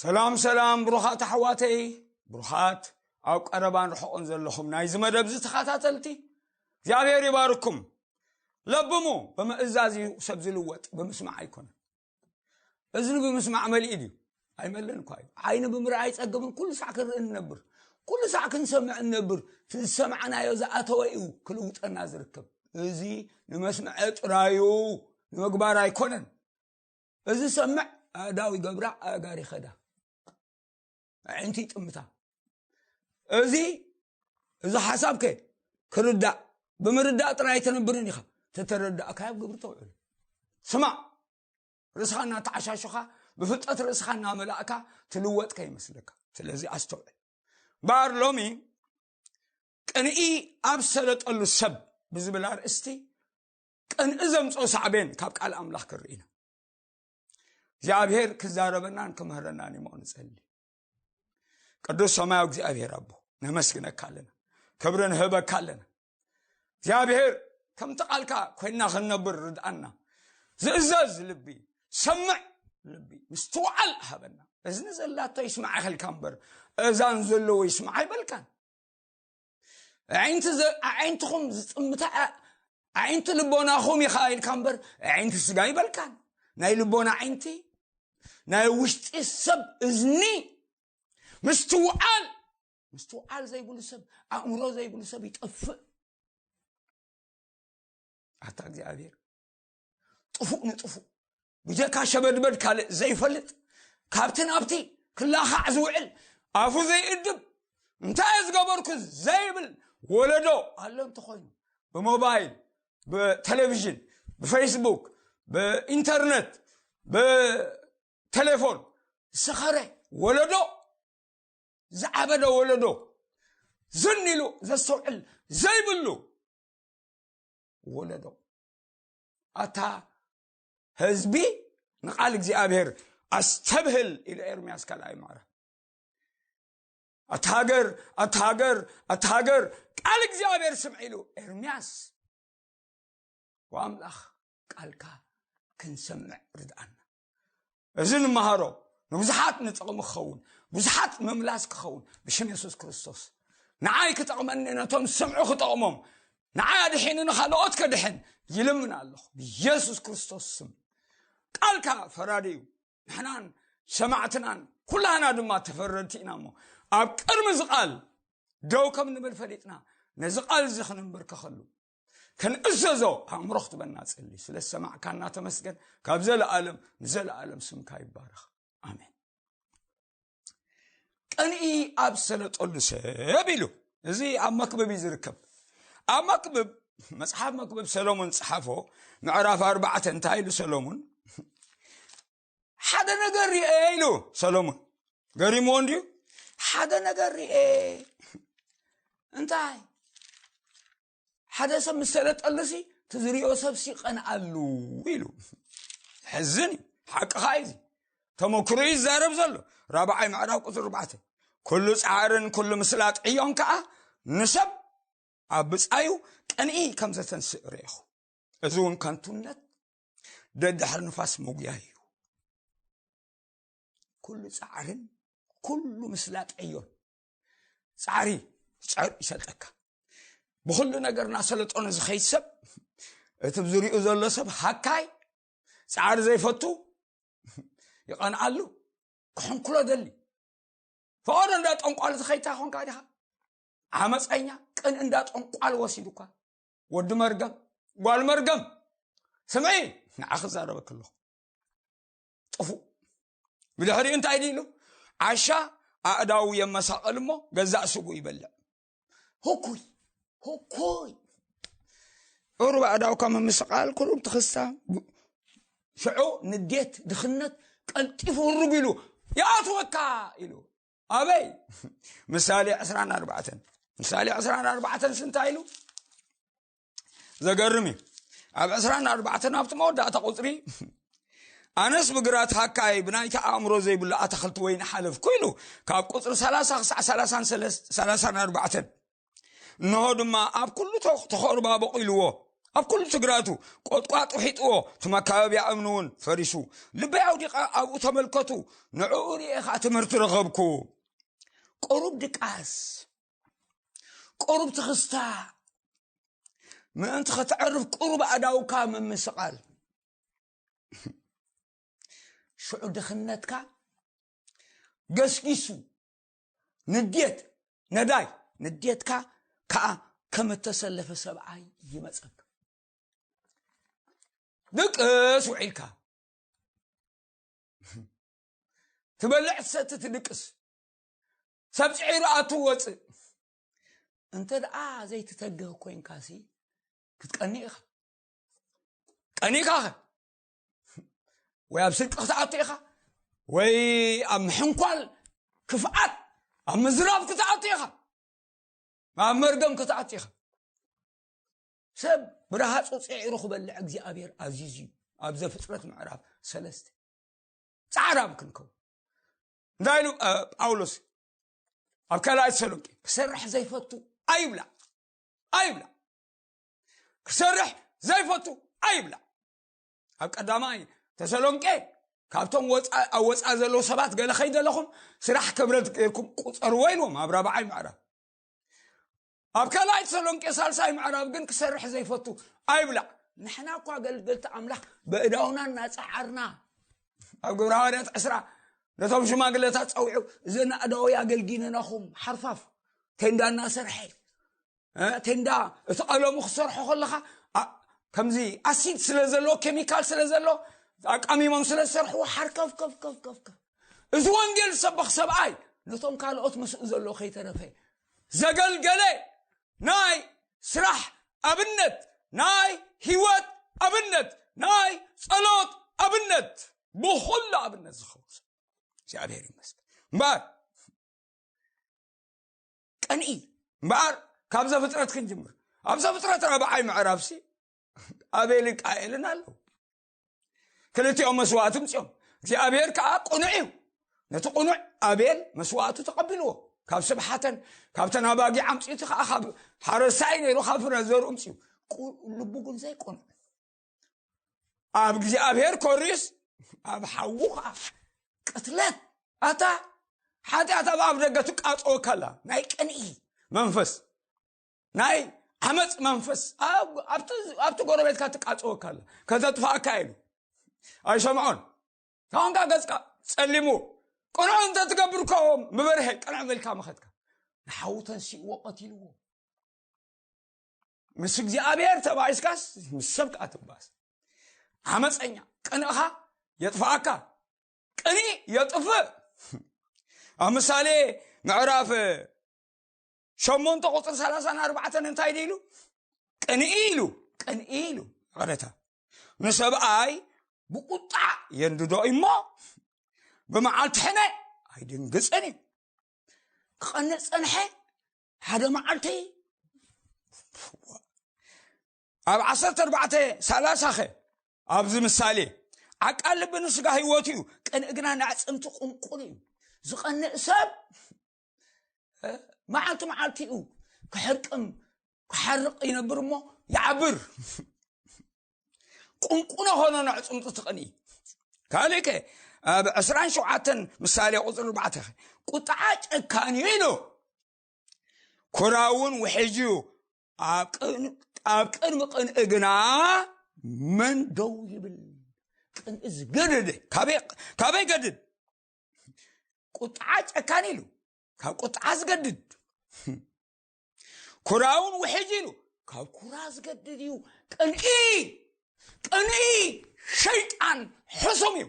ሰላም ሰላም፣ ብሩኻት ኣሕዋተይ፣ ብሩኻት ኣብ ቀረባን ርሑቕን ዘለኹም ናይዚ መደብ ዝተኸታተልቲ፣ እግዚኣብሔር ይባርኩም። ለብሙ፣ ብምእዛዝ እዩ ሰብ ዝልወጥ፣ ብምስማዕ ኣይኮነን። እዝኒ ብምስማዕ መሊእ ድዩ? ኣይመልን እኳ እዩ። ዓይኒ ብምርኣይ ኣይጸግብን፣ ኩሉ ሳዕ ክንርኢ እንነብር፣ ኩሉ ሳዕ ክንሰምዕ እንነብር። እቲ ዝሰማዕናዮ ዝኣተወ እዩ ክልውጠና ዝርከብ። እዚ ንመስምዐ ጥራዩ ንምግባር ኣይኮነን። እዚ ሰምዕ ኣእዳው ይገብራ፣ ኣእጋር ይኸዳ፣ ኣዒንቲ ይጥምታ። እዚ እዚ ሓሳብከ ክርዳእ፣ ብምርዳእ ጥራይ ኣይተነብርን ኢኻ። ተተረዳእካ ኣብ ግብሪ ተውዕል። ስማዕ፣ ርእስኻ እናተዓሻሸኻ፣ ብፍልጠት ርእስኻ እናመላእካ ትልወጥ ከይመስለካ። ስለዚ ኣስተውዕል። እምበኣር ሎሚ ቅንኢ ኣብ ሰለጠሉ ሰብ ብዝብል ኣርእስቲ ቅንኢ ዘምፅኦ ሳዕቤን ካብ ቃል ኣምላኽ ክርኢ ኢና። እግዚኣብሔር ክዛረበናን ክምህረናን እሞ ንጸሊ። ቅዱስ ሰማያዊ እግዚኣብሔር ኣቦ፣ ነመስግነካ ኣለና፣ ክብሪ ንህበካ ኣለና። እግዚኣብሔር፣ ከምቲ ቃልካ ኮይንና ክንነብር ርድኣና። ዝእዘዝ ልቢ፣ ሰምዕ ልቢ፣ ምስትውዓል ሃበና። እዝኒ ዘላቶ ይስማዕ ኢኸልካ እምበር፣ እዛን ዘለዎ ይስማዕ ኣይበልካን። ኣዒንቲ ዘ-፣ ኣዒንትኹም ዝጥምታ ኣ-፣ ኣዒንቲ ልቦናኹም ኢኻ ኢልካ እምበር፣ ኣዒንቲ ስጋ ይበልካን። ናይ ልቦና ኣዒንቲ፣ ናይ ውሽጢ ሰብ እዝኒ፣ ምስትውዓል፣ ምስትውዓል ዘይብሉ ሰብ፣ ኣእምሮ ዘይብሉ ሰብ ይጠፍእ። ኣታ እግዚኣብሔር፣ ጥፉእ ንጥፉእ፣ ብጀካ ሸበድበድ ካልእ ዘይፈልጥ፣ ካብቲ ናብቲ ክላኻዕ ዝውዕል፣ ኣፉ ዘይእድብ፣ እንታይ እየ ዝገበርኩ ዘይብል ወለዶ ኣሎ እንተኾይኑ፣ ብሞባይል፣ ብቴሌቪዥን፣ ብፌስቡክ፣ ብኢንተርነት፣ ብቴሌፎን ዝሰኸረ ወለዶ፣ ዝዓበደ ወለዶ፣ ዝን ኢሉ ዘስተውዕል ዘይብሉ ወለዶ። ኣታ ህዝቢ ንቃል እግዚኣብሔር ኣስተብህል ኢሉ ኤርምያስ ካልኣይ ምዕራፍ። ኣታ ሃገር፣ ኣታ ሃገር፣ ኣታ ሃገር፣ ቃል እግዚኣብሔር ስምዕ ኢሉ ኤርምያስ። ወኣምላኽ ቃልካ ክንሰምዕ ርድኣና። እዚ ንመሃሮ ንብዙሓት ንጥቕሚ ክኸውን፣ ብዙሓት ምምላስ ክኸውን ብሽም የሱስ ክርስቶስ። ንዓይ ክጠቕመኒ፣ ነቶም ዝሰምዑ ክጠቕሞም፣ ንዓይ ኣድሒኑ ንኻልኦት ከድሕን ይልምን ኣለኹ ብየሱስ ክርስቶስ ስም። ቃልካ ፈራዲ እዩ። ንሕናን ሰማዕትናን ኩላህና ድማ ተፈረድቲ ኢና እሞ፣ ኣብ ቅድሚ እዚ ቃል ደው ከም ንብል ፈሊጥና፣ ነዚ ቃል እዚ ክንንበርከኸሉ፣ ክንእዘዞ ኣእምሮ ክትበና ጸሊ። ስለ ዝሰማዕካና ተመስገን። ካብ ዘለኣለም ንዘለኣለም ስምካ ይባረኽ። ኣሜን። ቅንኢ ኣብ ሰለጠሉ ሰብ ኢሉ፣ እዚ ኣብ መክብብ እዩ ዝርከብ። ኣብ መክብብ፣ መጽሓፍ መክብብ ሰሎሞን ጸሓፎ፣ ምዕራፍ ኣርባዕተ እንታይ ኢሉ ሰሎሞን? ሓደ ነገር ርኤ ኢሉ ሰሎሞን። ገሪምዎ እንድዩ። ሓደ ነገር ርኤ። እንታይ? ሓደ ሰብ ምስ ሰለጠሉሲ፣ እቲ ዝሪኦ ሰብሲ ይቐንኣሉ ኢሉ። ሕዝን እዩ። ሓቅኻ እዩ እዚ። ተመክሮ እዩ ዝዛረብ ዘሎ። ራብዓይ ምዕራፍ ቁጽሪ ኣርባዕተ። ኩሉ ጻዕርን ኩሉ ምስላጥ ዕዮን ከኣ ንሰብ ኣብ ብጻዩ ቅንኢ ከም ዘተንስእ ርኤኹ። እዚ እውን ከንቱነት፣ ደድሕሪ ንፋስ ምጉያይ እዩ። ኩሉ ጻዕርን ኩሉ ምስላጥ ዕዮን። ጻዕሪ፣ ጻዕሪ ይሰልጠካ። ብኹሉ ነገር እናሰለጠነ ዝኸይድ ሰብ፣ እቲ ብዝሪኡ ዘሎ ሰብ ሃካይ፣ ጻዕሪ ዘይፈቱ፣ ይቐንኣሉ፣ ክሕንኩሎ ደሊ። ፈቐዶ እንዳ ጠንቋል ዝኸይታ ኾንካ ዲኻ? ዓመፀኛ፣ ቅን እንዳ ጠንቋል ወሲዱካ። ወዲ መርገም፣ ጓል መርገም፣ ስምዒ፣ ንዓኺ ክዛረበኪ ኣለኹ። ጥፉእ። ብድሕሪኡ እንታይ ድዩ ኢሉ? ዓሻ ኣእዳው የመሳቐል እሞ ገዛእ ስጉ ይበልዕ። ህኩይ፣ ህኩይ። ቁሩብ ኣእዳውካ ምምስቓል፣ ቁሩብ ትኽሳ። ሽዑ ንዴት፣ ድኽነት ቀልጢፉ ህርግ ኢሉ ይኣትወካ ኢሉ። ኣበይ? ምሳሌ ዕስራን ኣርባዕተን። ምሳሌ ዕስራን ኣርባዕተን እንታይ ኢሉ? ዘገርም እዩ። ኣብ ዕስራን ኣርባዕተን ኣብቲ መወዳእታ ቁጽሪ፣ ኣነስ ብግራት ሃካይ ብናይቲ ኣእምሮ ዘይብሉ ኣታኽልቲ ወይኒ ሓለፍኩ ኢሉ፣ ካብ ቁጽሪ ሰላሳ ክሳዕ ሰላሳን ሰለስተ፣ ሰላሳን ኣርባዕተን። እንሆ ድማ ኣብ ኩሉ ተኽ-፣ ተኸርባበቑ ኢልዎ። ኣብ ኩሉ ትግራቱ ቆጥቋጥ ውሒጥዎ፣ እቲ መካበቢያ እምኒ እውን ፈሪሱ። ልበይ ኣውዲቐ ኣብኡ ተመልከቱ፣ ንዕኡ ርእየ ኸዓ ትምህርቲ ረኸብኩ። ቁሩብ ድቃስ፣ ቁሩብ ትኽስታ፣ ምእንቲ ኸተዕርፍ ቁሩብ ኣእዳውካ ምምስቓል። ሽዑ ድኽነትካ ገስጊሱ፣ ንዴት፣ ነዳይ ንዴትካ ከኣ ከም እተሰለፈ ሰብኣይ ይመጸካ። ድቅስ ውዒልካ፣ ትበልዕ ትሰቲ ትድቅስ፣ ሰብ ጽዒሩ ኣቱ ወጽእ። እንተ ደኣ ዘይትተግህ ኮይንካሲ ክትቀኒ ኢኻ። ቀኒኻኸ ወይ ኣብ ስርቂ ክትኣቱ ኢኻ፣ ወይ ኣብ ምሕንኳል ክፍኣት፣ ኣብ ምዝራብ ክትኣቱ ኢኻ፣ ኣብ መርገም ክትኣቱ ኢኻ። ሰብ ብረሃጹ ጽዒሩ ክበልዕ እግዚኣብሔር ኣዚዙ እዩ። ኣብ ዘፍጥረት ምዕራፍ ሰለስተ ጻዕራም ክንከውን እንታይ ኢሉ እ፣ ጳውሎስ ኣብ ካልኣይ ተሰሎንቄ? ክሰርሕ ዘይፈቱ ኣይብላዕ፣ ኣይብላዕ። ክሰርሕ ዘይፈቱ ኣይብላዕ። ኣብ ቀዳማይ ተሰሎንቄ ካብቶም ወፃ- ኣብ ወፃ ዘለዉ ሰባት ገለ ከይደለኹም ስራሕ ክብረት ገይርኩም ቁፀርዎ ኢልዎም ኣብ ራብዓይ ምዕራፍ። ኣብ ካልኣይ ተሰሎንቄ ሳልሳይ ምዕራፍ ግን ክሰርሕ ዘይፈቱ ኣይብላዕ። ንሕና እኳ ኣገልገልቲ ኣምላኽ በእዳውና እናፀዓርና ኣብ ግብረ ሃዋርያት ዕስራ ነቶም ሽማግለታት ፀዊዑ እዘን ኣእዳወይ ኣገልጊነናኹም ሓርፋፍ ቴንዳ እናሰርሐ እ፣ ቴንዳ እቲ ቀለሙ ክሰርሖ ከለኻ ኣ- ከምዚ ኣሲድ ስለ ዘሎ ኬሚካል ስለ ዘሎ ኣቃሚሞም ስለ ዝሰርሕዎ ሓርከፍ ከፍ ከፍ ከፍ ከፍ። እዚ ወንጌል ዝሰበኽ ሰብኣይ ነቶም ካልኦት ምስኡ ዘሎ ከይተረፈ ዘገልገለ ናይ ስራሕ ኣብነት፣ ናይ ህይወት ኣብነት፣ ናይ ጸሎት ኣብነት፣ ብኹሉ ኣብነት ዝኸውን ሰብ እግዚኣብሔር ይመስገን። እምበኣር ቀንኢ እምበኣር ካብ ዘፍጥረት ክንጅምር። ኣብ ዘፍጥረት ራብዓይ ምዕራፍሲ ኣቤልን ቃኤልን ኣለዉ። ክልቲኦም መስዋእቲ ምፅኦም። እግዚኣብሔር ከዓ ቅኑዕ እዩ። ነቲ ቅኑዕ ኣቤል መስዋእቱ ተቐቢልዎ። ካብ ስብሓተን ካብተን ኣባጊዕ ኣምፅኡ፣ እቲ ከዓ ካብ ሓረስታይ ነይሩ፣ ካብ ፍረ ዘርኡ ምፅኡ። ቁ- ልቡ ግን ዘይቅኑዕ። ኣብ እግዚኣብሔር ኮሪስ ኣብ ሓዉ ከዓ ቅትለት። ኣታ ሓጢኣት ኣብ ኣፍ ደገ ትቃፀወካ ኣላ። ናይ ቅንኢ መንፈስ፣ ናይ ዓመፅ መንፈስ ኣብ- ኣብቲ ኣብቲ ጎረቤትካ ትቃፀወካ ኣላ። ከተጥፋእካ ኢሉ ኣይሰምዖን። ካሁንካ ገፅካ ፀሊሙ ቅንዑ እንተትገብር እኮ ምበርሀ ቅንዕ መልካ መኸትካ ንሓዉ ተንሲእዎ ቀቲልዎ። ምስ እግዚኣብሔር ተባኢስካስ ምስ ሰብ ከዓ ትባስ። ዓመፀኛ ቅንእኻ የጥፍኣካ። ቅንኢ የጥፍእ። ኣብ ምሳሌ ምዕራፍ ሸሞንተ ቁፅሪ ሰላሳን ኣርባዕተን እንታይ ኢሉ? ቅንኢ ኢሉ ቅንኢ ኢሉ ይቕረታ ንሰብኣይ ብቁጣዕ የንድዶ እሞ ብመዓልቲ ሕነ ኣይድንግፅን እዩ። ክቐንእ ፀንሐ ሓደ መዓልቲ ኣብ ዓሰርተ ኣርባዕተ ሰላሳ ኸ ኣብዚ ምሳሌ ዓቃል ልቢ ንስጋ ህይወት እዩ፣ ቅንኢ ግና ንኣዕፅምቲ ቁንቁን እዩ። ዝቐንእ ሰብ እ፣ መዓልቲ መዓልቲ እዩ ክሕርቅም ክሓርቕ ይነብር እሞ ይዓብር። ቁንቁነ ኾኖ ንኣዕፅምቱ ትቕኒ። ካልእከ ኣብ ዕስራን ሸውዓተን ምሳሌ ቁፅሪ ኣርባዕተ ቁጥዓ ጨካን እዩ ኢሉ። ኩራ እውን ውሕጅ እዩ። ኣብ ቅን- ኣብ ቅድሚ ቅንኢ ግና መን ደው ይብል? ቅንኢ ዝገደደ ካበይ ካበይ ገድድ? ቁጥዓ ጨካን ኢሉ ካብ ቁጥዓ ዝገድድ። ኩራውን ውሕጅ ኢሉ ካብ ኩራ ዝገድድ እዩ። ቅንኢ ቅንኢ ሸይጣን ሕሱም እዩ።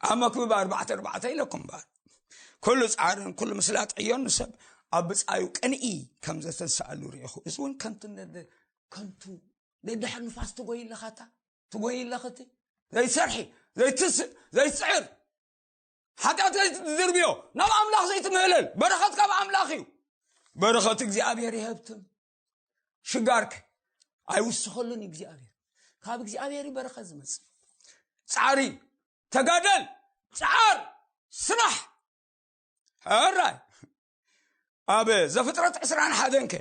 ኣብ መክብብ ኣርባዕተ ኣርባዕተ ኢለኩም እምበኣር ኩሉ ፃዕርን ኩሉ ምስላጥ ዕዮን ንሰብ ኣብ ብፃዩ ቅንኢ ከም ዘተንስኣሉ ርኢኹ። እዚ እውን ከምቲ ነደ- ከምቱ ደድሕር ንፋስ ትጎይ ኣለኻታ ትጎይ ኣለኽቲ ዘይትሰርሒ ዘይትስእ ዘይትፅዕር ሓጢኣት ዘይትድርብዮ ናብ ኣምላኽ ዘይትምህለል በረኸት ካብ ኣምላኽ እዩ። በረኸት እግዚኣብሔር ይሀብትም ሽጋርክ ኣይውስኸሉን እዩ እግዚኣብሔር። ካብ እግዚኣብሔር እዩ በረኸት ዝመፅእ። ፃዕሪ ተጋደል ፃዓር ስራሕ ሕራይ ኣብ ዘፍጥረት ዕስራን ሓደን ከ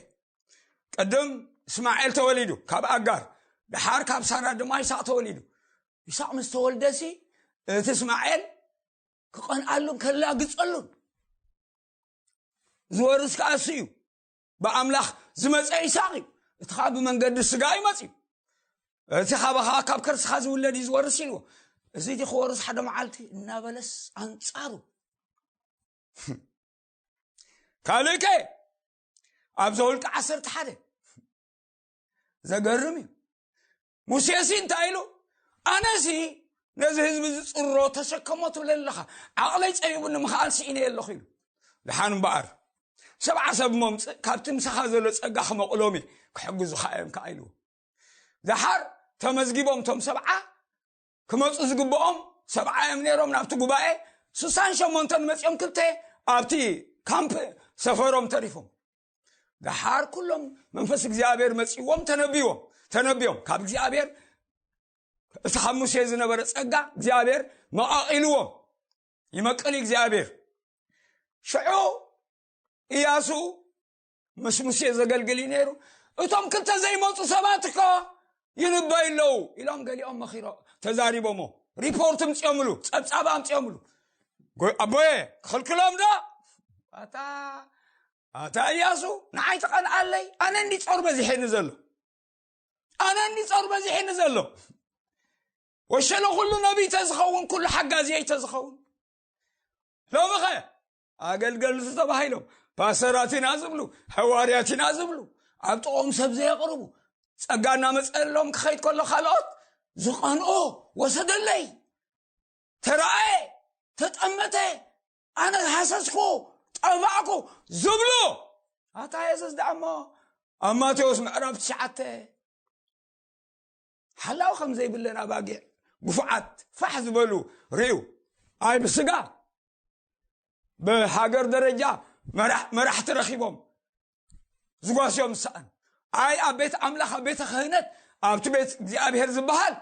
ቅድም እስማኤል ተወሊዱ ካብ ኣጋር፣ ድሓር ካብ ሳራ ድማ ይስሐቅ ተወሊዱ። ይስሐቅ ምስ ተወልደሲ እቲ እስማኤል ክቐንኣሉን ከላግጸሉን ዝወርስ ከኣ እሱ እዩ። ብኣምላኽ ዝመጸ ይስሐቅ እዩ። እቲ ኸኣ ብመንገዲ ስጋ እዩ መጺኡ። እቲ ኻባኻ ካብ ከርስኻ ዝውለድ እዩ ዝወርስ ኢልዎ። እዚ እቲ ክወርስ ሓደ መዓልቲ እናበለስ ኣንጻሩ ካልእከ ኣብ ዘውልቂ ዓሰርተ ሓደ ዘገርም እዩ። ሙሴሲ እንታይ ኢሉ? ኣነሲ ነዚ ህዝቢ ዝጽሮ ተሸከሞ ትብለ ኣለኻ፣ ዓቕለይ ጸቢቡኒ ምኽኣል ስኢነ ኣለኹ ኢሉ። ደሓን እምበኣር ሰብዓ ሰብ መምጽእ ካብቲ ምሳኻ ዘሎ ጸጋ ክመቕሎም እየ፣ ክሕግዙኻ እዮም ከኣ ኢልዎ። ደሓር ተመዝጊቦም እቶም ሰብዓ ክመፁ ዝግብኦም ሰብዓ እዮም ነይሮም። ናብቲ ጉባኤ ስሳን ሸሞንተን መፂኦም ክልተ ኣብቲ ካምፕ ሰፈሮም ተሪፎም። ደሓር ኩሎም መንፈስ እግዚኣብሔር መፂዎም ተነቢዎም ተነቢዮም ካብ እግዚኣብሔር እቲ ካብ ሙሴ ዝነበረ ጸጋ እግዚኣብሔር መቓቒልዎም። ይመቅል እግዚኣብሔር። ሽዑ ኢያሱ ምስ ሙሴ ዘገልግል እዩ ነይሩ። እቶም ክልተ ዘይመፁ ሰባት እኮ ይንበዩ ኣለዉ ኢሎም ገሊኦም መኺሮ ተዛሪቦሞ። ሪፖርት ምፅኦምሉ፣ ፀብፃብ ኣምፅኦምሉ። ጎ- ኣቦየ ክኽልክሎም ዶ? ኣታ ኣታ ኢያሱ ንዓይ ትቐንኣለይ? ኣነ እንዲ ጾር በዚሐኒ ዘሎ ኣነ እንዲ ጾር በዚሐኒ ዘሎ ወሸለ ኩሉ ነቢይ ተዝኸውን ኩሉ ሓጋዝየይ ተዝኸውን ሎምኸ ኣገልገልቲ ተባሂሎም ፓስተራት ኢና ዝብሉ፣ ሃዋርያት ኢና ዝብሉ፣ ኣብ ጥቕኦም ሰብ ዘየቕርቡ፣ ጸጋ እናመጸሎም ክኸይድ ከሎ ካልኦት ዝቐንኦ ወሰደለይ። ተረኣየ፣ ተጠመተ፣ ኣነ ሃሰስኩ፣ ጠፋዕኩ ዝብሉ ኣታ የሱስ ደኣ እሞ ኣብ ማቴዎስ ምዕራፍ ትሽዓተ ሓላው ከም ዘይብለን ኣባጊዕ ግፉዓት ፋሕ ዝበሉ ርእዩ። ኣይ ብስጋ ብሃገር ደረጃ መራሕ- መራሕቲ ረኺቦም ዝጓስዮም ዝሰኣኑ። ኣይ ኣብ ቤት ኣምላኽ ኣብ ቤተ ክህነት ኣብቲ ቤት እግዚኣብሔር ዝበሃል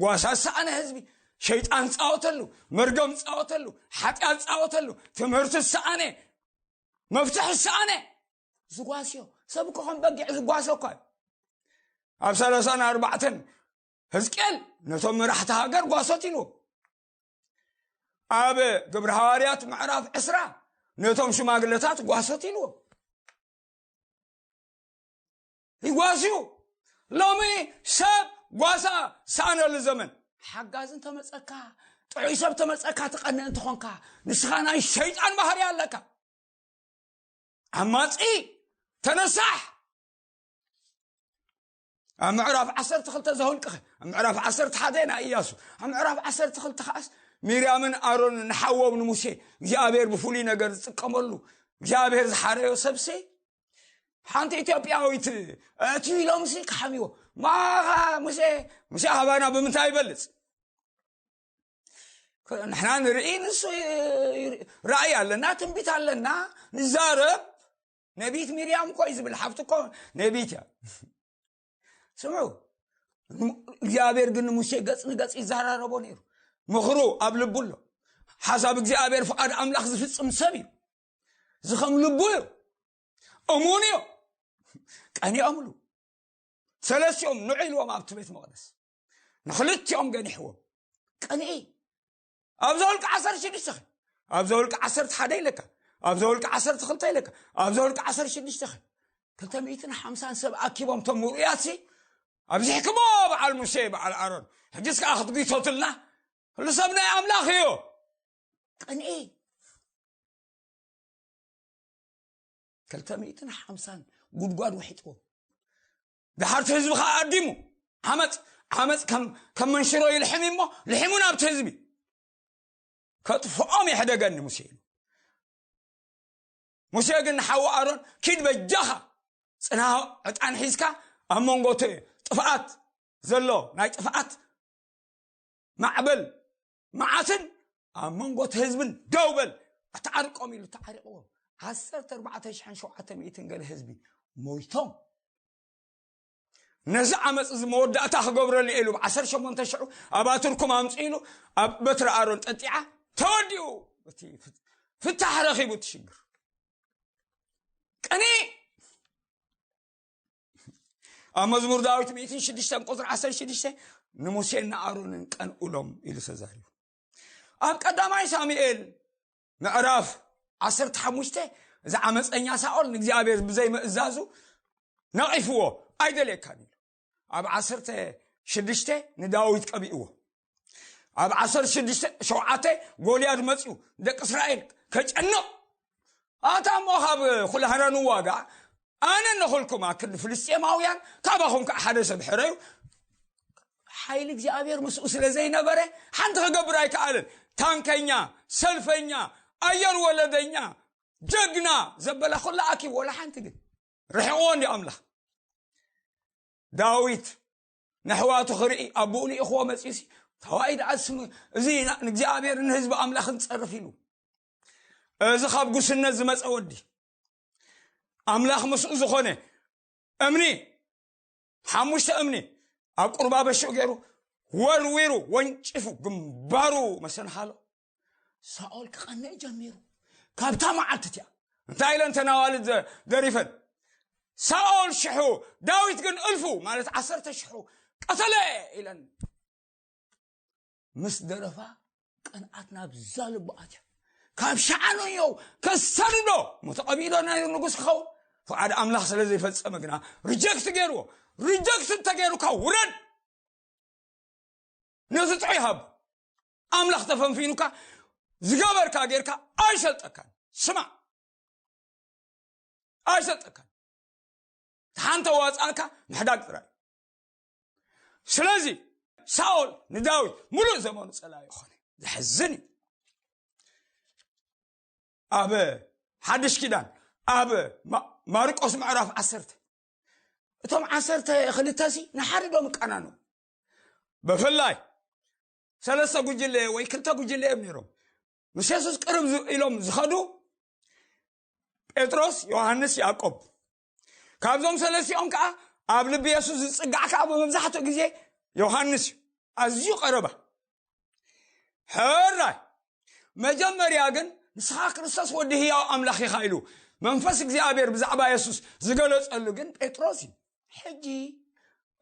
ጓሳ ዝሰኣነ ህዝቢ፣ ሸይጣን ዝፃወተሉ፣ መርገም ዝፃወተሉ፣ ሓጢኣት ዝፃወተሉ፣ ትምህርቲ ዝሰኣነ፣ መፍትሒ ዝሰኣነ ዝጓስዮ። ሰብ እኮ ከም በጊዕ ዝጓሶ እኳ እዩ። ኣብ ሰላሳን ኣርባዕተን ህዝቅኤል ነቶም መራሕቲ ሃገር ጓሶት ኢልዎም። ኣብ ግብሪ ሃዋርያት ምዕራፍ ዕስራ ነቶም ሽማግለታት ጓሶት ኢልዎም። ይጓስዩ። ሎሚ ሰብ ጓሳ ሰኣነሉ ዘመን። ሓጋዚ እንተመፀካ፣ ጥዑይ ሰብ ተመፀካ ትቐንእ እንተኾንካ፣ ንስኻ ናይ ሸይጣን ባህሪ ኣለካ። ዓማፂ ተነሳሕ። ኣብ ምዕራፍ ዓሰርተ ክልተ ዘሁልቅኸ ኣብ ምዕራፍ ዓሰርተ ሓደ ናይ ኢያሱ ኣብ ምዕራፍ ዓሰርተ ክልተ ከዓስ ሚርያምን ኣሮን ንሓዎም ንሙሴ እግዚኣብሔር ብፍሉይ ነገር ዝጥቀመሉ እግዚኣብሔር ዝሓረዮ ሰብሲ ሓንቲ ኢትዮጵያዊት እቲ ኢሎም ሲ ክሓምዎ ማኻ ሙሴ ሙሴ ኣባና ብምንታይ ይበልፅ ንሕና ንርኢ ንሱ ራእይ ኣለና ትንቢት ኣለና ንዛረብ ነቢት ሚርያም እኮ እዩ ዝብል ሓፍቲ እኮ ነቢት እያ ስምዑ እግዚኣብሔር ግን ንሙሴ ገጽ ንገጽ ይዘራረቦ ነይሩ ምኽሩ ኣብ ልቡ ኣሎ ሓሳብ እግዚኣብሔር ፍቓድ ኣምላኽ ዝፍጽም ሰብ እዩ ዝኸም ልቡ እዩ እሙን እዩ ቀኒኦምሉ ሰለስቲኦም ንዑ ኢልዎም ኣብቲ ቤት መቕደስ ንክልቲኦም ገኒሕዎም ቅንኢ ኣብ ዘውልቂ ዓሰርተ ሽዱሽተ ኣብ ዘውልቂ ዓሰርተ ሓደ ኢለካ ኣብ ዘውልቂ ዓሰርተ ክልተ ኢለካ ኣብ ዘውልቂ ዓሰርተ ሽዱሽተ ክልተ ሚእትን ሓምሳን ሰብ ኣኪቦም ቶም ምሩያት ሲ ኣብዚሕክሞ በዓል ሙሴ በዓል ኣሮን ሕጅስ ከዓ ክትጉይቶትልና ኩሉ ሰብ ናይ ኣምላኽ እዩ ቅንኢ ክልተ ሚእትን ሓምሳን ጉድጓድ ውሒጥዎ ድሓርቲ ህዝቢ ከዓ ኣዲሙ ዓመፅ ዓመፅ ከም መንሽሮ ይልሕም እሞ ልሒሙ ናብቲ ህዝቢ ከጥፍኦም የሕደገኒ ሙሴ ኢሉ ሙሴ ግን ንሓዊ ኣሮን ኪድ በጃኻ ፅና ዕጣን ሒዝካ ኣብ መንጎ እቲ ጥፍኣት ዘሎ ናይ ጥፍኣት ማዕበል መዓትን ኣብ መንጎ እቲ ህዝብን ደው በል ኣተዓርቆም ኢሉ ተዓሪቕዎም ዓሰርተ ኣርባዕተ ሽሕን ሸውዓተ ሚእትን ገለ ህዝቢ ሞይቶም ነዚ ዓመፅ እዚ መወዳእታ ክገብረሉ ኢሉ ብ ዓሰርተ ሸሞንተ ሽዑ ኣባትርኩም ኣምፅ ኢሉ ኣብ በትሪ ኣሮን ጠጢዓ ተወዲኡ እቲ ፍታሕ ረኺቡ እቲ ሽግር ቅኒ ኣብ መዝሙር ዳዊት ሚእትን ሽዱሽተን ቁፅሪ ዓሰርተ ሽዱሽተ ንሙሴን ንኣሮንን ቀንኡሎም ኢሉ ተዛሪቡ። ኣብ ቀዳማይ ሳሙኤል ምዕራፍ ዓሰርተ ሓሙሽተ እዚ ዓመፀኛ ሳኦል ንእግዚኣብሔር ብዘይምእዛዙ ነቒፍዎ፣ ኣይደልየካን ኢሉ። ኣብ ዓሰርተ ሽዱሽተ ንዳዊት ቀቢእዎ። ኣብ ዓሰርተ ሽዱሽተ ሸውዓተ ጎልያድ መፅዩ ደቂ እስራኤል ከጨንቕ፣ ኣታ እሞ ካብ ኩላህና ንዋጋእ፣ ኣነ ነኹልኩም ኣክል ፍልስጤማውያን ካባኹም ከዓ ሓደ ሰብ ሕረዩ። ሓይሊ እግዚኣብሔር ምስኡ ስለ ዘይነበረ ሓንቲ ክገብር ኣይከኣልን። ታንከኛ፣ ሰልፈኛ፣ ኣየር ወለደኛ፣ ጀግና ዘበላ ኩላ ኣኪብ፣ ወላ ሓንቲ ግን ርሕቕዎ እንዲ ኣምላኽ። ዳዊት ንኣሕዋቱ ክርኢ ኣቦኡ ልኢኽዎ መጺኡሲ፣ ተዋይ ደኣ ስም እዚ ንእግዚኣብሔር ንህዝቢ ኣምላኽ ንጸርፍ ኢሉ። እዚ ካብ ጉስነት ዝመጸ ወዲ ኣምላኽ ምስኡ ዝኾነ እምኒ፣ ሓሙሽተ እምኒ ኣብ ቁርባ በሽኡ ገይሩ ወርዊሩ ወንጭፉ ግንባሩ መሰንሃሎ። ሳኦል ክቐንእ ጀሚሩ። ካብታ መዓልቲ እቲኣ እንታይ ኢለን ተናዋልድ ዘ- ደሪፈን? ሳኦል ሽሑ፣ ዳዊት ግን እልፉ፣ ማለት ዓሰርተ ሽሑ ቀተለ ኢለን ምስ ደረፋ፣ ቅንኣት ናብዛ ልቡ ኣትያ። ካብ ሸዓኑ እዮ ከሳድዶ፣ ሞ ተቐቢሎ ናይ ንጉስ ክኸውን ፍቓድ ኣምላኽ ስለ ዘይፈጸመ ግና ሪጀክት ገይርዎ። ሪጀክት እንተገይሩካ ውረድ፣ ነዚ ጥዑይ ሃብ። ኣምላኽ ተፈንፊኑካ ዝገበርካ ጌርካ ኣይሰልጠካን። ስማዕ፣ ኣይሰልጠካን። ሓንተ ዋጻእካ ምሕዳግ ጥራይ። ስለዚ ሳኦል ንዳዊት ሙሉእ ዘመኑ ጸላኢ ኾነ። ዘሕዝን እዩ። ኣብ ሓድሽ ኪዳን ኣብ ማ- ማርቆስ ምዕራፍ ዓሰርተ፣ እቶም ዓሰርተ ክልተ ሲ ንሓድዶም ይቀናኑ። ብፍላይ ሰለስተ ጉጅለ ወይ ክልተ ጉጅለ እዮም ነይሮም። ምስ የሱስ ቅርብ ዝ- ኢሎም ዝኸዱ ጴጥሮስ፣ ዮሃንስ፣ ያዕቆብ። ካብዞም ሰለስቲኦም ከዓ ኣብ ልቢ የሱስ ዝጽጋዕ ከዓ ብመብዛሕትኡ ግዜ ዮሃንስ እዩ። ኣዝዩ ቀረባ። ሕራይ መጀመርያ ግን ንስኻ ክርስቶስ ወዲ ህያው ኣምላኽ ኢኻ ኢሉ መንፈስ እግዚኣብሔር ብዛዕባ የሱስ ዝገለጸሉ ግን ጴጥሮስ እዩ። ሕጂ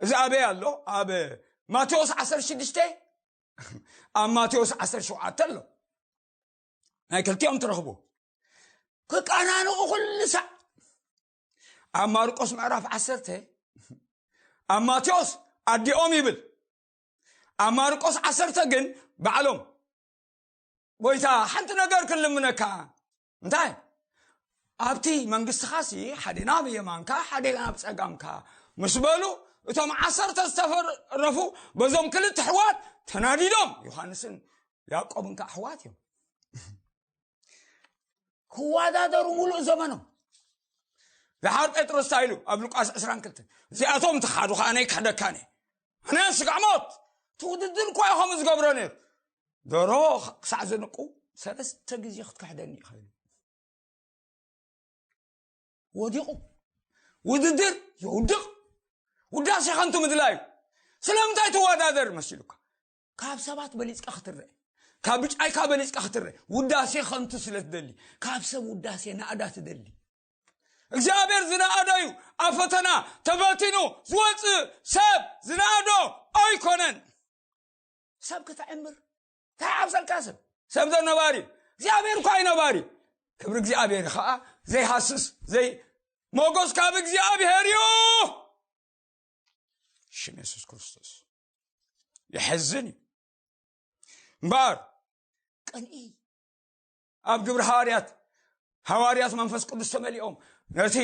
እዚ ኣበይ ኣሎ? ኣብ ማቴዎስ ዓሰርተ ሽዱሽተ፣ ኣብ ማቴዎስ ዓሰርተ ሸውዓተ ኣሎ። ናይ ክልቲኦም ትረኽቡ። ክቀናንቑ ኩሉ ሳዕ። ኣብ ማርቆስ ምዕራፍ ዓሰርተ፣ ኣብ ማቴዎስ ኣዲኦም ይብል። ኣብ ማርቆስ ዓሰርተ ግን ባዕሎም፣ ጎይታ፣ ሓንቲ ነገር ክንልምነካ። እንታይ? ኣብቲ መንግስትኻሲ ሓዴና ብየማንካ ሓዴና ብጸጋምካ ምስ በሉ፣ እቶም ዓሰርተ ዝተረፉ በዞም ክልተ ኣሕዋት ተናዲዶም። ዮሃንስን ያዕቆብን ከ ኣሕዋት እዮም። ክወዳደሩ ሙሉእ ዘመኖም። ደሓር ጴጥሮስ እንታይ ኢሉ ኣብ ሉቃስ ዕስራን ክልተን? እዚኣቶም ተኻዱ ከኣ ኣነ ይክሕደካን እየ። ኣነ ስጋዕ ሞት እቲ ውድድር እኳ እዩ ከምኡ ዝገብሮ ነይሩ። ደሮ ክሳዕ ዝንቁ ሰለስተ ግዜ ክትክሕደኒ ኢኻ ኢሉ። ወዲቑ። ውድድር የውድቕ። ውዳሴ ከንቱ ምድላይ እዩ። ስለምንታይ ትወዳደር መሲሉካ? ካብ ሰባት በሊጽካ ክትረአ፣ ካብ ብጫይካ በሊጽካ ክትረአ፣ ውዳሴ ከንቱ ስለ ትደሊ፣ ካብ ሰብ ውዳሴ ናእዳ ትደሊ። እግዚኣብሔር ዝነኣዶ እዩ። ኣብ ፈተና ተፈቲኑ ዝወፅእ ሰብ ዝነኣዶ ኣይኮነን። ሰብ ክትዕምር እንታይ ሓብሰልካ? ሰብ ሰብ ዶ ነባሪ? እግዚኣብሔር እኳ እዩ ነባሪ። ክብሪ እግዚኣብሔር ከዓ ዘይሃስስ ዘይ ሞጎስ ካብ እግዚኣብሔር እዩ። ሽም የሱስ ክርስቶስ። የሕዝን እዩ እምበኣር። ቅንኢ ኣብ ግብሪ ሃዋርያት፣ ሃዋርያት መንፈስ ቅዱስ ተመሊኦም ነቲ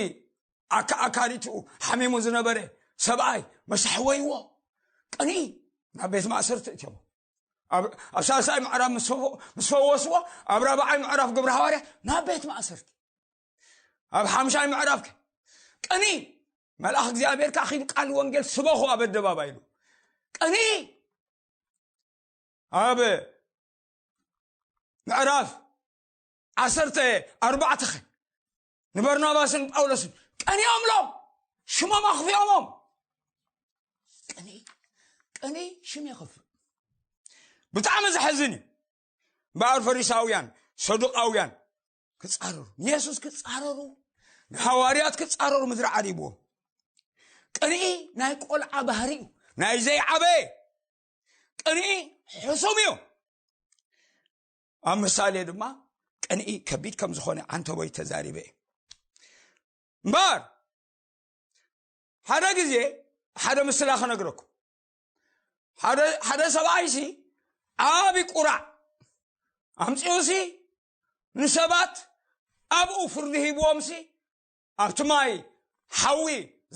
ኣካ ኣካሊትኡ ሓሚሙ ዝነበረ ሰብኣይ መሳሕወይዎ። ቅንኢ ናብ ቤት ማእሰርቲ እትዮም። ኣብ ኣብ ሳልሳይ ምዕራፍ ምስ ፈወ- ምስ ፈወስዎ፣ ኣብ ራብዓይ ምዕራፍ ግብሪ ሃዋርያት ናብ ቤት ማእሰርቲ። ኣብ ሓምሻይ ምዕራፍ ከ ቅንኢ፣ መልኣኽ እግዚኣብሔር ከኣ ኺዱ ቃል ወንጌል ስበኹ ኣብ ኣደባባይ ኢሉ። ቅንኢ ኣብ ምዕራፍ ዓሰርተ ኣርባዕተ ኸ ንበርናባስን ጳውሎስን ቀኒኦምሎም፣ ሽሞም ኣኽፊኦሞም። ቅንኢ ቅንኢ ሽም የኽፍእ። ብጣዕሚ ዘሕዝን እዩ። እምበኣር ፈሪሳውያን፣ ሰዱቃውያን ክጻረሩ፣ ንየሱስ ክጻረሩ፣ ንሃዋርያት ክጻረሩ ምድሪ ዓሪብዎም። ቅንኢ ናይ ቆልዓ ባህሪ እዩ፣ ናይ ዘይዓበየ። ቅንኢ ሕሱም እዩ። ኣብ ምሳሌ ድማ ቅንኢ ከቢድ ከም ዝኾነ ዓንተቦይ ተዛሪበ እዩ። እምበር ሓደ ግዜ ሓደ ምስላ ክነግረኩም። ሓደ፣ ሓደ ሰብኣይሲ ዓቢ ቁራዕ ኣምጺኡሲ ንሰባት ኣብኡ ፍርዲ ሂብዎምሲ ኣብቲ ማይ ሓዊ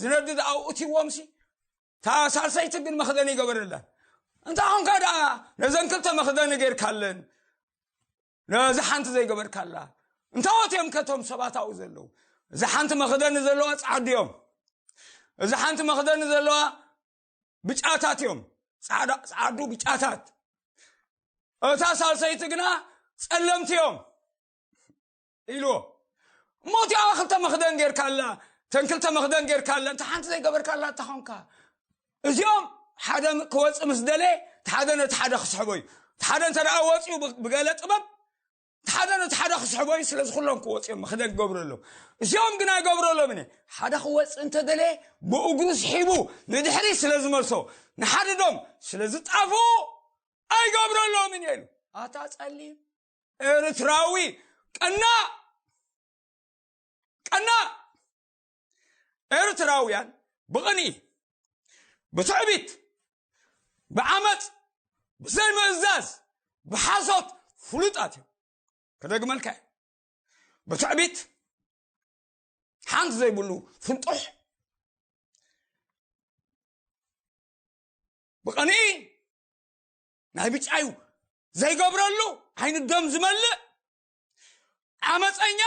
ዝነድድ ኣብኡ እትይዎምሲ፣ እታ ሳልሰይቲ ግን መኽደኒ ይገበረላን። እንታይ ኾንካ ደኣ ነዘን ክልተ መኽደኒ ጌርካለን፣ ነዚ ሓንቲ ዘይገበርካላ? እንታዎት እዮም ከቶም ሰባት ኣብኡ ዘለዉ? እዚ ሓንቲ መኽደኒ ዘለዋ ጻዕዱ እዮም። እዚ ሓንቲ መኽደኒ ዘለዋ ብጫታት እዮም። ጻዕዳ፣ ጻዕዱ ብጫታት። እታ ሳልሰይቲ ግና ጸለምቲ እዮም ኢልዎ። እሞ እቲኣ ክልተ መኽደን ጌርካላ፣ ተን ክልተ መኽደን ጌርካላ፣ እንተ ሓንቲ ዘይገበርካላ እንተ ኾንካ። እዚኦም ሓደ ክወጽእ ምስ ደለየ፣ እቲ ሓደ ነቲ ሓደ ክስሕቦ እዩ። እቲ ሓደ እንተ ደኣ ወጺኡ ብ-፣ ብገለ ጥበብ፣ እቲ ሓደ ነቲ ሓደ ክስሕቦ እዩ፣ ስለዚ ኩሎም ክወጽኡ እዮም፣ መኽደን ክገብረሎም። እዚኦም ግን ኣይገብረሎምን እየ። ሓደ ክወጽእ እንተ ደለየ፣ ብእግሩ ስሒቡ ንድሕሪት ስለ ዝመልሶ፣ ንሓድዶም ስለ ዝጣፍኡ፣ ኣይገብረሎምን እየ ኢሉ። ኣታ ጸሊም ኤርትራዊ ቀናእ፣ ቀናእ። ኤርትራውያን ብቕንኢ፣ ብትዕቢት፣ ብዓመጽ፣ ብዘይምእዛዝ፣ ብሓሶት ፍሉጣት እዮም። ክደግመልካ እየ። ብትዕቢት ሓንቲ ዘይብሉ ፍንጡሕ፣ ብቕንኢ ናይ ብጫዩ ዘይገብረሉ ዓይኒ ደም ዝመልእ ዓመፀኛ፣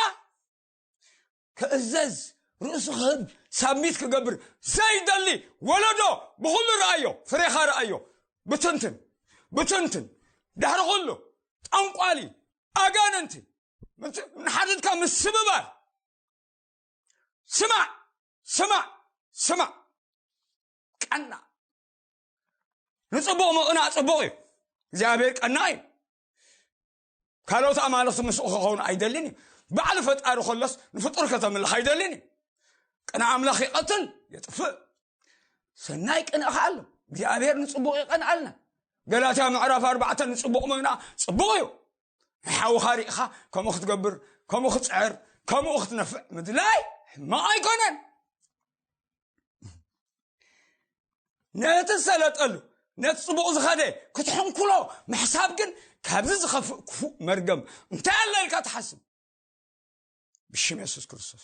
ክእዘዝ፣ ርእሱ ክህብ፣ ሳብሚት ክገብር ዘይደሊ ወለዶ ብኹሉ ረኣዮ፣ ፍሬኻ ረኣዮ። ብትንትን፣ ብትንትን፣ ድሕሪ ኩሉ ጠንቋሊ፣ ኣጋንንቲ፣ ምስ-፣ ንሓድድካ ምስብባር። ስማዕ፣ ስማዕ፣ ስማዕ። ቀና። ንጽቡቕ ምቕናእ ጽቡቕ እዩ። እግዚኣብሔር ቀና እዩ። ካልኦት ኣማልኽቲ ምስኡ ክኸውን ኣይደልን እዩ። ባዕሉ ፈጣሪ ከሎስ ንፍጡር ከተምልኽ ኣይደልን እዩ። ቅንኢ ኣምላኽ ይቐትል፣ የጥፍእ። ሰናይ ቅንኢ ኸዓ ኣሎ። እግዚኣብሔር ንጽቡቕ ይቐንኣልና። ገላትያ ምዕራፍ ኣርባዕተ ንጽቡቕ ምቕናእ ጽቡቕ እዩ። ንሓውኻ ርኢኻ ከምኡ ክትገብር፣ ከምኡ ክትጽዕር፣ ከምኡ ክትነፍዕ ምድላይ ሕማቕ ኣይኮነን። ነቲ ዝሰለጠሉ፣ ነቲ ጽቡቕ ዝኸደ ክትሕንኩሎ ምሕሳብ ግን ካብዚ ዝኸፍእ ክፉእ መርገም እንታይ ኣሎ ኢልካ ትሓስብ? ብሽም የሱስ ክርስቶስ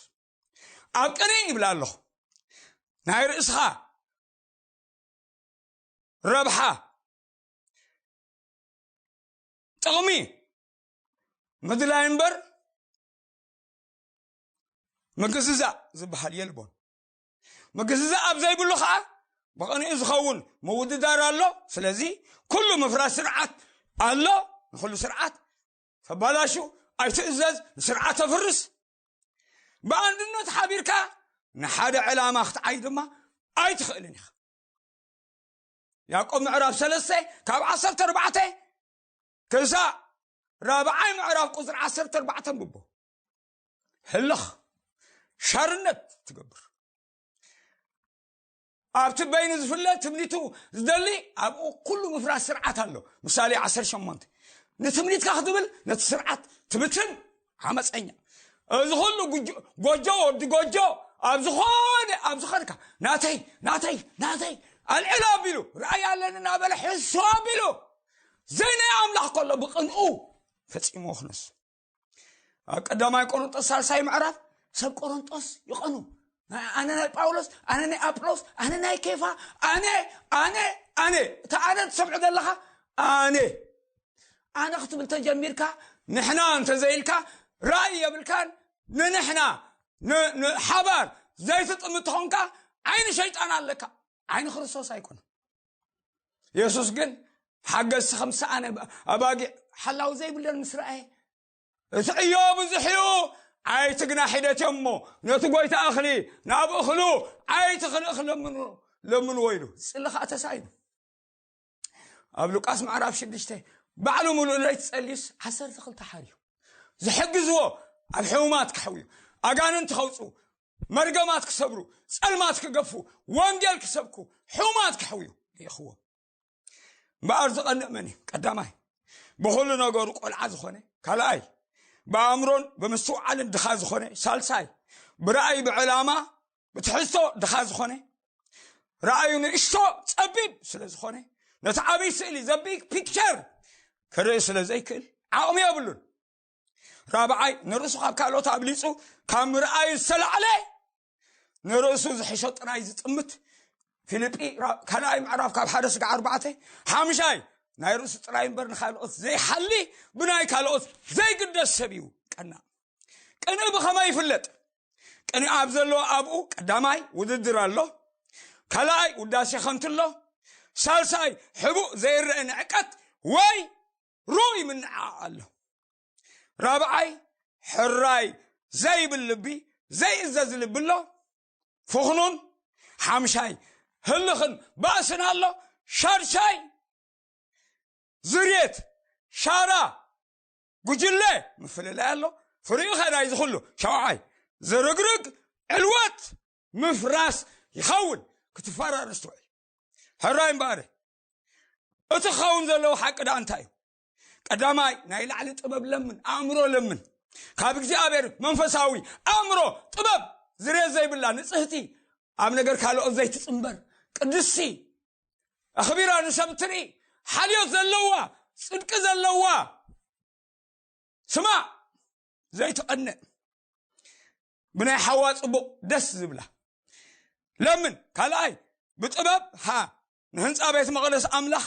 ኣብ ቅንኢ ይብል ኣለኹ። ናይ ርእስኻ ረብሓ፣ ጥቕሚ ምድላይ እምበር ምግዝዛእ ዝበሃል የልቦን። ምግዝዛእ ኣብ ዘይብሉ ኸዓ ብቕንኢ ዝኸውን ምውድዳር ኣሎ። ስለዚ ኩሉ ምፍራስ ስርዓት ኣሎ። ንኹሉ ስርዓት ተባላሹ፣ ኣይትእዘዝ፣ ንስርዓት ተፍርስ። ብኣንድነት ሓቢርካ ንሓደ ዕላማ ክትዓይ ድማ ኣይትኽእልን ኢኻ። ያዕቆብ ምዕራፍ ሰለስተ ካብ ዓሰርተ ኣርባዕተ ክሳዕ ራብዓይ ምዕራፍ ቁጽሪ ዓሰርተ ኣርባዕተ ኣንብቦ። ህልኽ ሻርነት ትገብር። ኣብቲ በይኑ ዝፍለ ትምኒቱ ዝደሊ ኣብኡ ኩሉ ምፍራስ ስርዓት ኣሎ። ምሳሌ ዓሰርተ ሸሞንተ። ንትምኒትካ ክትብል ነቲ ስርዓት ትብትን ዓመፀኛ። እዚ ኩሉ ጉጆ-፣ ጎጆ፣ ወዲ ጎጆ፣ ኣብ ዝኾነ፣ ኣብ ዝኾንካ፣ ናተይ፣ ናተይ፣ ናተይ፣ ኣልዕል ኣቢሉ፣ ራእይ ኣለኒ እናበለ ሕሱ ኣቢሉ፣ ዘይናይ ኣምላኽ ከሎ ብቕንኡ ፈጺምዎ ክነሱ። ኣብ ቀዳማይ ቆሮንጦስ ሳልሳይ ምዕራፍ ሰብ ቆሮንጦስ ይቐኑ። ናይ ኣነ ናይ ጳውሎስ፣ ኣነ ናይ ኣጵሎስ፣ ኣነ ናይ ኬፋ፣ ኣነ፣ ኣነ፣ ኣነ። እታ ኣነ ትሰምዑ ዘለኻ፣ ኣነ። ኣነ ክትብል ተጀሚርካ፣ ንሕና እንተዘይልካ፣ ራእይ የብልካን። ንንሕና፣ ን-፣ ንሓባር ዘይትጥምት ተኾንካ፣ ዓይኒ ሸይጣን ኣለካ። ዓይኒ ክርስቶስ ኣይኮነን። የሱስ ግን ሓገዝቲ ከም ዝሰኣነ ኣባጊዕ ሓላው ዘይብለን ምስ ረኣየ፣ እቲ ዕዮ ብዙሕ እዩ፣ ዓይቲ ግና ሒደት እዮም እሞ፣ ነቲ ጐይታ እኽሊ ናብ እኽሉ ዓይቲ ክልእኽ ለምኑ-፣ ለምንዎ ኢሉ። ዝጽሊ ኸኣ ተሳኢኑ። ኣብ ሉቃስ ምዕራፍ ሽዱሽተ ባዕሉ ምሉእ ለይቲ ጸልዩስ ዓሰርተ ክልተ ሓርዩ። ዝሕግዝዎ ኣብ ሕሙማት ከሕውዩ፣ ኣጋንንቲ ከውጽኡ፣ መርገማት ክሰብሩ፣ ጸልማት ክገፉ፣ ወንጌል ክሰብኩ፣ ሕሙማት ክሕውዩ ልኢኽዎም። እምበኣር ዝቐንእ መን እዩ? ቀዳማይ፣ ብኹሉ ነገሩ ቆልዓ ዝኾነ። ካልኣይ፣ ብኣእምሮን ብምስትውዓልን ድኻ ዝኾነ። ሳልሳይ፣ ብራእይ ብዕላማ ብትሕዝቶ ድኻ ዝኾነ። ራእዩ ንእሽቶ ጸቢብ ስለ ዝኾነ፣ ነቲ ዓብይ ስእሊ፣ the big picture፣ ክርኢ ስለ ዘይክእል ዓቕሚ የብሉን። ራብዓይ፣ ንርእሱ ካብ ካልኦት ኣብሊጹ ካብ ምርኣዩ ዝተላዕለ ንርእሱ ዝሕሾ ጥራይ ዝጥምት። ፊልጲ ራ- ካልኣይ ምዕራፍ ካብ ሓደ ስጋዕ ኣርባዕተ። ሓምሻይ፣ ናይ ርእሱ ጥራይ እምበር ንካልኦት ዘይሓሊ፣ ብናይ ካልኦት ዘይግደስ ሰብ እዩ ቀናእ። ቅንኢ ብኸመይ ይፍለጥ? ቅንኢ ኣብ ዘለዎ ኣብኡ ቀዳማይ ውድድር ኣሎ፣ ካልኣይ ውዳሴ ከንቱ ኣሎ፣ ሳልሳይ ሕቡእ ዘይረአ ንዕቀት ወይ ርኡይ ምንዓቕ ኣሎ። ራብዓይ፣ ሕራይ ዘይብል ልቢ፣ ዘይእዘዝ ልቢ ኣሎ፣ ፍኽኑን። ሓምሻይ፣ ህልኽን ባእስን ኣሎ። ሻድሻይ፣ ዝርየት፣ ሻራ፣ ጉጅለ፣ ምፍልላይ ኣሎ። ፍሪኡ ኸዳይ ዝኽሉ። ሻውዓይ፣ ዝርግርግ፣ ዕልወት፣ ምፍራስ ይኸውን። ክትፈራረስ ትውዕል። ሕራይ እምበኣር፣ እቲ ክኸውን ዘለዎ ሓቂ ደኣ እንታይ እዩ? ቀዳማይ፣ ናይ ላዕሊ ጥበብ ለምን፣ ኣእምሮ ለምን። ካብ እግዚኣብሔር መንፈሳዊ ኣእምሮ፣ ጥበብ፣ ዝርየት ዘይብላ፣ ንጽህቲ፣ ኣብ ነገር ካልኦት ዘይትጽንበር፣ ቅድስቲ፣ ኣኽቢራ ንሰብ ትርኢ፣ ሓልዮት ዘለዋ፣ ጽድቂ ዘለዋ፣ ስማዕ፣ ዘይትቐንእ፣ ብናይ ሓዋ ጽቡቕ ደስ ዝብላ ለምን። ካልኣይ፣ ብጥበብ ሃ ንህንፃ ቤት መቕደስ ኣምላኽ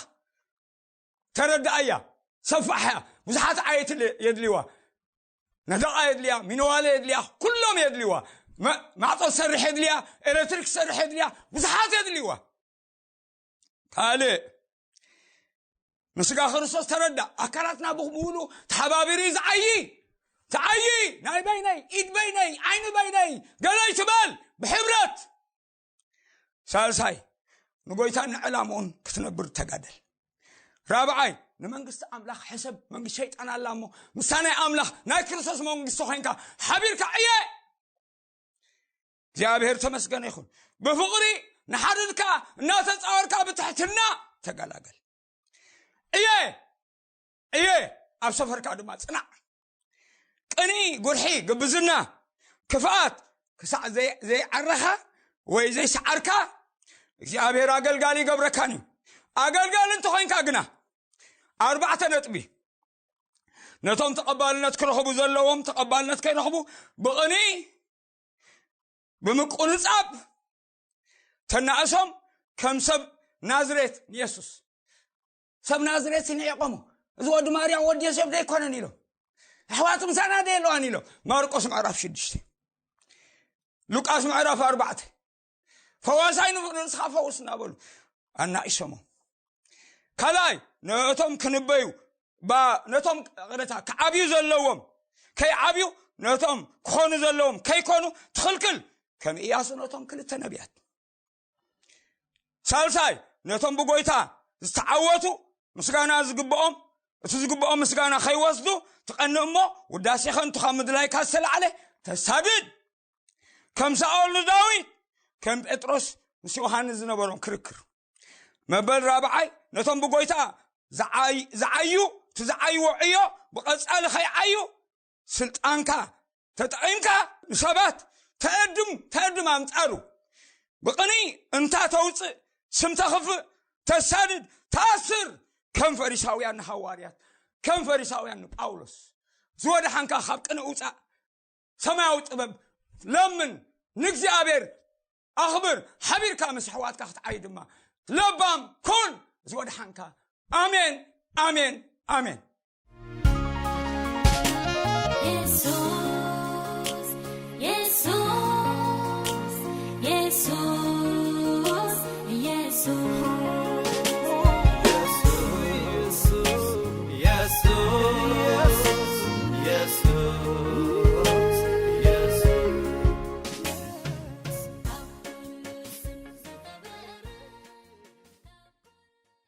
ተረድኣያ፣ ሰፋሕያ። ብዙሓት ዓየት የድልዋ፣ ነደቓ የድልያ፣ ሚነዋለ የድልያ፣ ኩሎም የድልዋ። መ- ማዕጾ ትሰርሕ የድልያ፣ ኤሌክትሪክ ትሰርሕ የድልያ፣ ብዙሓት የድልዋ። ካልእ፣ ንስጋ ክርስቶስ ተረዳ። ኣካላትና ብምሉኡ ተሓባቢሩ እዩ ዝዓዪ። ትዓዪ፣ ናይ በይነይ፣ ኢድ በይነይ፣ ዓይኒ በይነይ፣ ገለ ይትበል፣ ብሕብረት። ሳልሳይ፣ ንጎይታን ንዕላምኡን ክትነብር ተጋደል። ራብዓይ፣ ንመንግስቲ ኣምላኽ ሕሰብ። መንግስቲ ሸይጣን ኣላ እሞ፣ ምስታ ናይ ኣምላኽ ናይ ክርስቶስ መንግስቲ ኮይንካ ሓቢርካ ዕየ። እግዚኣብሔር ተመስገነ ይኹን። ብፍቕሪ ንሓድድካ እናተጻወርካ ብትሕትና ተገላገል። እየ እየ ኣብ ሰፈርካ ድማ ጽናዕ። ቅንኢ፣ ጉርሒ፣ ግብዝና፣ ክፍኣት ክሳዕ ዘይ- ዘይዓረኻ ወይ ዘይሰዓርካ እግዚኣብሔር ኣገልጋሊ ይገብረካን እዩ። ኣገልጋሊ እንተኾይንካ ግና ኣርባዕተ ነጥቢ፣ ነቶም ተቐባልነት ክረኽቡ ዘለዎም ተቐባልነት ከይረኽቡ ብቕንኢ ብምቁንጻብ ተናእሶም። ከም ሰብ ናዝሬት ንየሱስ፣ ሰብ ናዝሬት ንዒቆሞ፣ እዚ ወዲ ማርያም ወዲ ዮሴፍ ዶ ኣይኮነን ኢሎም፣ ኣሕዋቱ ምሳና ዶ የለዋን ኢሎም። ማርቆስ ምዕራፍ ሽዱሽተ፣ ሉቃስ ምዕራፍ ኣርባዕተ፣ ፈዋሳይ ንስኻ ፈውስ እናበሉ ኣናኢሶሞ። ካልኣይ፣ ነቶም ክንበዩ ባ- ነቶም ቅሬታ ክዓብዩ ዘለዎም ከይዓብዩ፣ ነቶም ክኾኑ ዘለዎም ከይኮኑ ትኽልክል፣ ከም ኢያሱ ነቶም ክልተ ነቢያት። ሳልሳይ፣ ነቶም ብጎይታ ዝተዓወቱ ምስጋና ዝግብኦም፣ እቲ ዝግብኦም ምስጋና ከይወስዱ ትቐንእ እሞ፣ ውዳሴ ከንቱ ካብ ምድላይካ ዝተላዕለ ተሳድድ። ከም ሳኦል ንዳዊት፣ ከም ጴጥሮስ ምስ ዮሃንስ ዝነበሮም ክርክር። መበል ራብዓይ፣ ነቶም ብጎይታ ዝዓይ- ዝዓዩ፣ እቲ ዝዓይዎ ዕዮ ብቐጻሊ ከይዓዩ ስልጣንካ ተጠቒምካ ንሰባት ተእድም ተእድም ኣምጻሩ። ብቕኒ እንታ ተውፅእ፣ ስም ተኽፍእ፣ ተሳድድ፣ ተኣስር፣ ከም ፈሪሳውያን ንሃዋርያት፣ ከም ፈሪሳውያን ንጳውሎስ። ዝወደሓንካ ካብ ቅንኢ ውፃእ፣ ሰማያዊ ጥበብ ለምን፣ ንእግዚኣብሔር ኣኽብር፣ ሓቢርካ ምስ ኣሕዋትካ ክትዓይ ድማ ለባም ኩን። ዝወደሓንካ። ኣሜን፣ ኣሜን፣ ኣሜን።